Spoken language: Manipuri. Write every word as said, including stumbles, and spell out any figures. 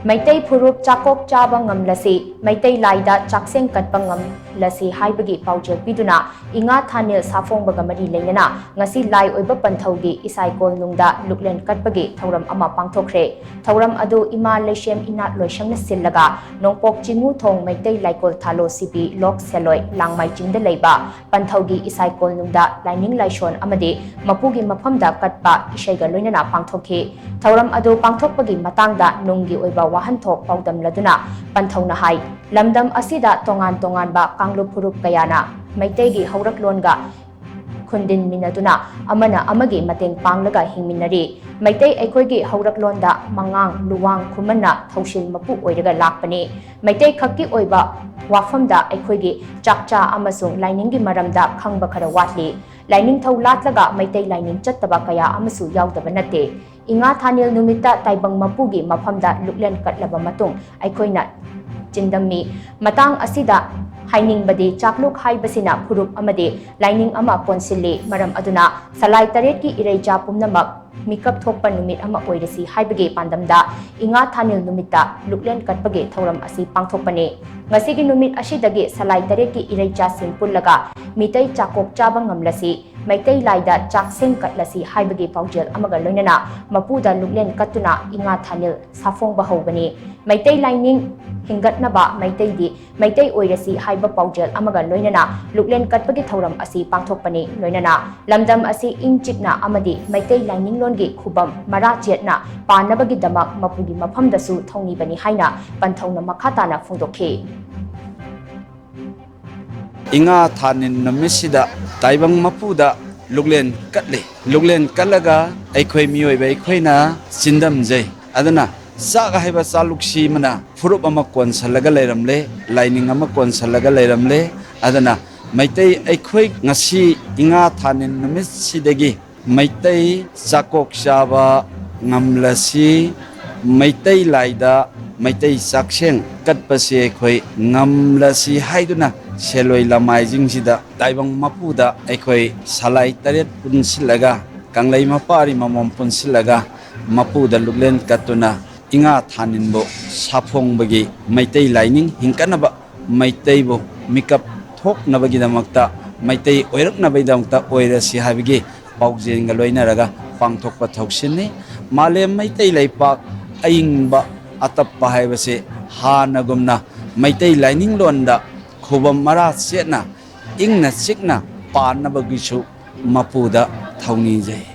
ꯃꯩꯇꯩ ꯐꯨꯔꯨꯞ ꯆꯥꯛꯀꯣꯛ ꯆꯥꯕ ꯉꯝꯂꯁꯤ, ꯃꯩꯇꯩ ꯂꯥꯏꯗ ꯆꯥꯛꯁꯦꯡ ꯀꯠꯄ ꯉꯝꯂꯁꯤ ꯍꯥꯏꯕꯒꯤ ꯄꯥꯎꯖꯦꯜ ꯄꯤꯗꯨꯅ ꯏꯉꯥ ꯊꯥꯅꯤꯜ ꯁꯥꯐꯣꯡꯕꯒ ꯃꯔꯤ ꯂꯩꯅꯅ ꯉꯁꯤ ꯂꯥꯏ ꯑꯣꯏꯕ ꯄꯟꯊꯧꯒꯤ ꯏꯁꯥꯏꯀꯣꯜ ꯅꯨꯡꯗ ꯂꯨꯛꯂꯦꯟ ꯀꯠꯄꯒꯤ ꯊꯧꯔꯝ ꯑꯃ ꯄꯥꯡꯊꯣꯛꯈ꯭ꯔꯦ꯫ ꯊꯧꯔꯝ ꯑꯗꯨ ꯏꯃꯥ ꯂꯩꯁꯦꯝ ꯏꯅꯥꯠ ꯂꯣꯏꯁꯪꯅ ꯁꯤꯜꯂꯒ ꯅꯣꯡꯄꯣꯛ ꯆꯤꯡꯉꯨꯊꯣꯡ ꯃꯩꯇꯩ ꯂꯥꯏꯀꯣꯜ ꯊꯥꯂꯣ ꯁꯤꯕꯤ ꯂꯣꯛ ꯁꯦꯂꯣꯏ ꯂꯥꯡꯃꯥꯏ ꯆꯤꯡꯗ ꯂꯩꯕ ꯄꯟꯊꯧꯒꯤ ꯏꯁꯥꯏꯀꯣꯜ ꯅꯨꯡꯗ ꯂꯥꯏꯅꯤꯡ ꯂꯥꯏꯁꯣꯟ ꯑꯃꯗꯤ ꯃꯄꯨꯒꯤ ꯃꯐꯝꯗ ꯀꯠꯄ ꯏꯁꯩꯒ ꯂꯣꯏꯅꯅ ꯄꯥꯡꯊꯣꯛꯈꯤ꯫ ꯊꯧꯔꯝ ꯑꯗꯨ ꯄꯥꯡꯊꯣꯛꯄꯒꯤ ꯃꯇꯥꯡꯗ ꯅꯨꯡꯒꯤ ꯑꯣꯏꯕ ꯋꯥꯍꯟꯊꯣꯛ ꯄꯥꯎꯗꯝꯂꯗꯨꯅ ꯄꯟꯊꯧꯅ ꯍꯥꯏ, ꯂꯝꯗꯝ ꯑꯁꯤꯗ ꯇꯣꯉꯥꯟ ꯇꯣꯉꯥꯟꯕ ꯀꯥꯡꯂꯨꯞ ꯐꯨꯔꯨꯞ ꯀꯌꯥꯅ ꯃꯩꯇꯩꯒꯤ ꯍꯧꯔꯛꯂꯣꯟꯒ ꯈꯨꯟꯗꯤꯟꯃꯤꯟꯅꯗꯨꯅ ꯑꯃꯅ ꯑꯃꯒꯤ ꯃꯇꯦꯡ ꯄꯥꯡꯂꯒ ꯍꯤꯡꯃꯤꯟꯅꯔꯤ꯫ ꯃꯩꯇꯩ ꯑꯩꯈꯣꯏꯒꯤ ꯍꯧꯔꯛꯂꯣꯟꯗ ꯃꯉꯥꯡ, ꯂꯨꯋꯥꯡ, ꯈꯨꯃꯟꯅ ꯊꯧꯁꯤꯜ ꯃꯄꯨ ꯑꯣꯏꯔꯒ ꯂꯥꯛꯄꯅꯤ꯫ ꯃꯩꯇꯩ ꯈꯛꯀꯤ ꯑꯣꯏꯕ ꯋꯥꯐꯝꯗ ꯑꯩꯈꯣꯏꯒꯤ ꯆꯥꯛꯆꯥ ꯑꯃꯁꯨꯡ ꯂꯥꯏꯅꯤꯡꯒꯤ ꯃꯔꯝꯗ ꯈꯪꯕ ꯈꯔ ꯋꯥꯠꯂꯤ꯫ ꯂꯥꯏꯅꯤꯡꯊꯧ ꯂꯥꯠꯂꯒ ꯃꯩꯇꯩ ꯂꯥꯏꯅꯤꯡ ꯆꯠꯇꯕ ꯀꯌꯥ ꯑꯃꯁꯨ ꯌꯥꯎꯗꯕ ꯅꯠꯇꯦ꯫ ꯏꯉꯥ ꯊꯥꯅꯤꯜ ꯅꯨꯃꯤꯠꯇ ꯇꯥꯏꯕꯪ ꯃꯄꯨꯒꯤ ꯃꯐꯝꯗ ꯂꯨꯛꯂꯦꯟ ꯀꯠꯂꯕ ꯃꯇꯨꯡ ꯑꯩꯈꯣꯏꯅ ꯆꯤꯟꯗꯝꯃꯤ꯫ ꯃꯇꯥꯡ ꯑꯁꯤꯗ ꯍꯥꯏꯅꯤꯡꯕꯗꯤ ꯆꯥꯛꯂꯨꯛ ꯍꯥꯏꯕꯁꯤꯅ ꯐꯨꯔꯨꯞ ꯑꯃꯗꯤ ꯂꯥꯏꯅꯤꯡ ꯑꯃ ꯀꯣꯟꯁꯤꯜꯂꯤ꯫ ꯃꯔꯝ ꯑꯗꯨꯅ ꯁꯂꯥꯏ ꯇꯔꯦꯠꯀꯤ ꯏꯔꯩꯆꯥ ꯄꯨꯝꯅꯃꯛ ꯃꯤꯀꯞ ꯊꯣꯛꯄ ꯅꯨꯃꯤꯠ ꯑꯃ ꯑꯣꯏꯔꯁꯤ ꯍꯥꯏꯕꯒꯤ ꯄꯥꯟꯗꯝꯗ ꯏꯉꯥ ꯊꯥꯅꯤꯜ ꯅꯨꯃꯤꯠꯇ ꯂꯨꯛꯂꯦꯟ ꯀꯠꯄꯒꯤ ꯊꯧꯔꯝ ꯑꯁꯤ ꯄꯥꯡꯊꯣꯛꯄꯅꯤ꯫ ꯉꯁꯤꯒꯤ ꯅꯨꯃꯤꯠ ꯑꯁꯤꯗꯒꯤ ꯁꯂꯥꯏ ꯇꯔꯦꯠꯀꯤ ꯏꯔꯩꯆꯥꯁꯤꯡ ꯄꯨꯜꯂꯒ ꯃꯤꯇꯩ ꯆꯥꯛꯀꯣꯛ ꯆꯥꯕ ꯉꯝꯂꯁꯤ, ꯃꯩꯇꯩ ꯂꯥꯏꯗ ꯆꯥꯛꯁꯦꯡ ꯀꯠꯂꯁꯤ ꯍꯥꯏꯕꯒꯤ ꯄꯥꯎꯖꯦꯜ ꯑꯃꯒ ꯂꯣꯏꯅꯅ ꯃꯄꯨꯗ ꯂꯨꯛꯂꯦꯟ ꯀꯠꯇꯨꯅ ꯏꯉꯥ ꯊꯥꯅꯤꯜ ꯁꯥꯐꯣꯡꯕ ꯍꯧꯕꯅꯤ꯫ ꯃꯩꯇꯩ ꯂꯥꯏꯅꯤꯡ ꯍꯤꯡꯒꯠꯅꯕ ꯃꯩꯇꯩꯗꯤ ꯃꯩꯇꯩ ꯑꯣꯏꯔꯁꯤ ꯍꯥꯏꯕ ꯄꯥꯎꯖꯦꯜ ꯑꯃꯒ ꯂꯣꯏꯅꯅ ꯂꯨꯛꯂꯦꯟ ꯀꯠꯄꯒꯤ ꯊꯧꯔꯝ ꯑꯁꯤ ꯄꯥꯡꯊꯣꯛꯄꯅꯤ꯫ ꯂꯣꯏꯅꯅ ꯂꯝꯗꯝ ꯑꯁꯤ ꯏꯪ ꯆꯤꯛꯅ ꯑꯃꯗꯤ ꯃꯩꯇꯩ ꯂꯥꯏꯅꯤꯡꯂꯣꯟꯒꯤ ꯈꯨꯕꯝ ꯃꯔꯥ ꯆꯦꯠꯅ ꯄꯥꯟꯅꯕꯒꯤꯗꯃꯛ ꯃꯄꯨꯒꯤ ꯃꯐꯝꯗꯁꯨ ꯊꯧꯅꯤꯕꯅꯤ ꯍꯥꯏꯅ ꯄꯟꯊꯧꯅ ꯃꯈꯥ ꯇꯥꯅ ꯐꯣꯡꯗꯣꯛꯈꯤ꯫ ꯏꯉꯥ ꯊꯥꯅꯤꯟ ꯅꯨꯃꯤꯠꯁꯤꯗ ꯇꯥꯏꯕꯪ ꯃꯄꯨꯗ ꯂꯨꯛꯂꯦꯟ ꯀꯠꯂꯤ꯫ ꯂꯨꯛꯂꯦꯟ ꯀꯠꯂꯒ ꯑꯩꯈꯣꯏ ꯃꯤꯑꯣꯏꯕ ꯑꯩꯈꯣꯏꯅ ꯆꯤꯟꯗꯝꯖꯩ꯫ ꯑꯗꯨꯅ ꯆꯥꯛ ꯍꯥꯏꯕ ꯆꯥꯂꯨꯛꯁꯤ ꯑꯃꯅ ꯐꯨꯔꯨꯞ ꯑꯃ ꯀꯣꯟꯁꯜꯂꯒ ꯂꯩꯔꯝꯂꯦ, ꯂꯥꯏꯅꯤꯡ ꯑꯃ ꯀꯣꯟꯁꯜꯂꯒ ꯂꯩꯔꯝꯂꯦ꯫ ꯑꯗꯨꯅ ꯃꯩꯇꯩ ꯑꯩꯈꯣꯏ ꯉꯁꯤ ꯏꯉꯥ ꯊꯥꯅꯤꯟ ꯅꯨꯃꯤꯠꯁꯤꯗꯒꯤ ꯃꯩꯇꯩ ꯆꯥꯛꯀꯣꯛ ꯆꯥꯕ ꯉꯝꯂꯁꯤ, ꯃꯩꯇꯩ ꯂꯥꯏꯗ ꯃꯩꯇꯩ ꯆꯥꯛꯁꯦꯡ ꯀꯠꯄꯁꯤ ꯑꯩꯈꯣꯏ ꯉꯝꯂꯁꯤ ꯍꯥꯏꯗꯨꯅ ꯁꯦꯜꯂꯣꯏ ꯂꯃꯥꯏꯁꯤꯡꯁꯤꯗ ꯇꯥꯏꯕꯪ ꯃꯄꯨꯗ ꯑꯩꯈꯣꯏ ꯁꯂꯥꯏ ꯇꯔꯦꯠ ꯄꯨꯟꯁꯤꯜꯂꯒ, ꯀꯪꯂꯩ ꯃꯄꯥꯔꯤ ꯃꯃꯣꯝ ꯄꯨꯟꯁꯤꯜꯂꯒ ꯃꯄꯨꯗ ꯂꯨꯛꯂꯦꯟ ꯀꯠꯇꯨꯅ ꯏꯉꯥ ꯊꯥꯅꯤꯟꯕꯨ ꯁꯥꯐꯣꯡꯕꯒꯤ ꯃꯩꯇꯩ ꯂꯥꯏꯅꯤꯡ ꯍꯤꯡꯒꯠꯅꯕ, ꯃꯩꯇꯩꯕꯨ ꯃꯤꯀꯞ ꯊꯣꯛꯅꯕꯒꯤꯗꯃꯛꯇ, ꯃꯩꯇꯩ ꯑꯣꯏꯔꯛꯅꯕꯒꯤꯗꯃꯛꯇ ꯑꯣꯏꯔꯁꯤ ꯍꯥꯏꯕꯒꯤ ꯄꯥꯎꯖꯦꯜꯒ ꯂꯣꯏꯅꯔꯒ ꯄꯥꯡꯊꯣꯛꯄ ꯊꯧꯁꯤꯜꯅꯤ꯫ ꯃꯥꯂꯦꯝ ꯃꯩꯇꯩ ꯂꯩꯄꯥꯛ ꯑꯏꯪꯕ ꯑꯇꯞꯄ ꯍꯥꯏꯕꯁꯤ ꯍꯥꯟꯅꯒꯨꯝꯅ ꯃꯩꯇꯩ ꯂꯥꯏꯅꯤꯡꯂꯣꯟꯗ ꯈꯨꯕꯝ ꯃꯔꯥ ꯆꯦꯠꯅ ꯏꯪꯅ ꯆꯤꯛꯅ ꯄꯥꯟꯅꯕꯒꯤꯁꯨ ꯃꯄꯨꯗ ꯊꯧꯅꯤꯖꯩ꯫